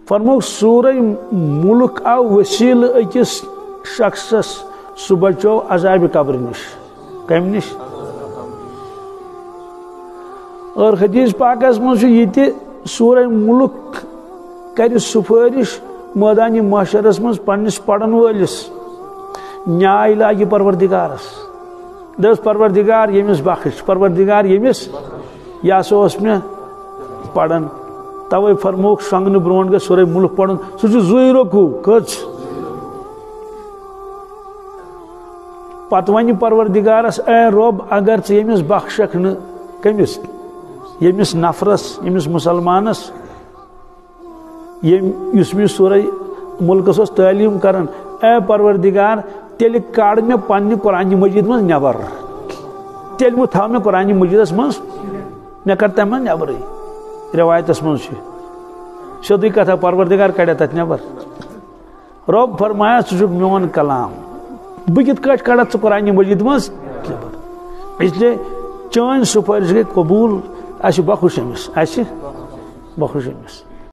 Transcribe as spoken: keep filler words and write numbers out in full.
فرموک سورہ ملک آو وسیلہٕ أکِس شخصس، سُہ بچو عذابِ قبرِ نِش۔ کمہِ نِش؟ اور حدیث پاکس منٛز چھُ یہِ تہِ، سورہ ملک کرِ سفٲرِش مٲدانِ محشرس منٛز پننِس پرن وٲلِس، نیاے لاگہِ پروردگارس۔ دوٚپُس، پروردگار ییٚمِس بخش، پروردگار ییٚمِس، یہِ ہسا اوس مےٚ پران۔ توے فرمووُکھ، شۄنٛگنہٕ برونٛٹھ گژھِ سورہ ملک پرُن۔ سُہ چھُ زٕے رکوع، کٔژ؟ پتہٕ ونہِ پروردگارس، اے رۄب، اگر ژٕ ییٚمِس بخشکھ نہٕ، کٔمِس؟ ییٚمِس نفرس، ییٚمِس مسلمانس، ییٚمۍ، یُس مےٚ سورہ ملکس اوس تعلیٖم کران، اے پروردگار، تیٚلہِ کڑ مےٚ پننہِ قرآنہِ مجید منٛز نٮ۪بر۔ تیٚلہِ مہٕ تھاو مےٚ قرآنہِ مجیدس منٛز، مےٚ کڑ تمہِ منٛز نٮ۪برٕے۔ رٮ۪وایتس منٛز چھُ سیوٚدُے کتھا، پروردگار کڑیا تتہِ نٮ۪بر؟ رۄب فرمایان، ژٕ چھُکھ میون کلام، بہٕ کِتھ کٲٹھۍ کڑتھ ژٕ قرآنہِ مجید منٛز نٮ۪بر؟ اس لیے چٲنۍ سفٲرِش گٔے قبوٗل، اسہِ بخش أمِس، اسہِ بخش أمِس۔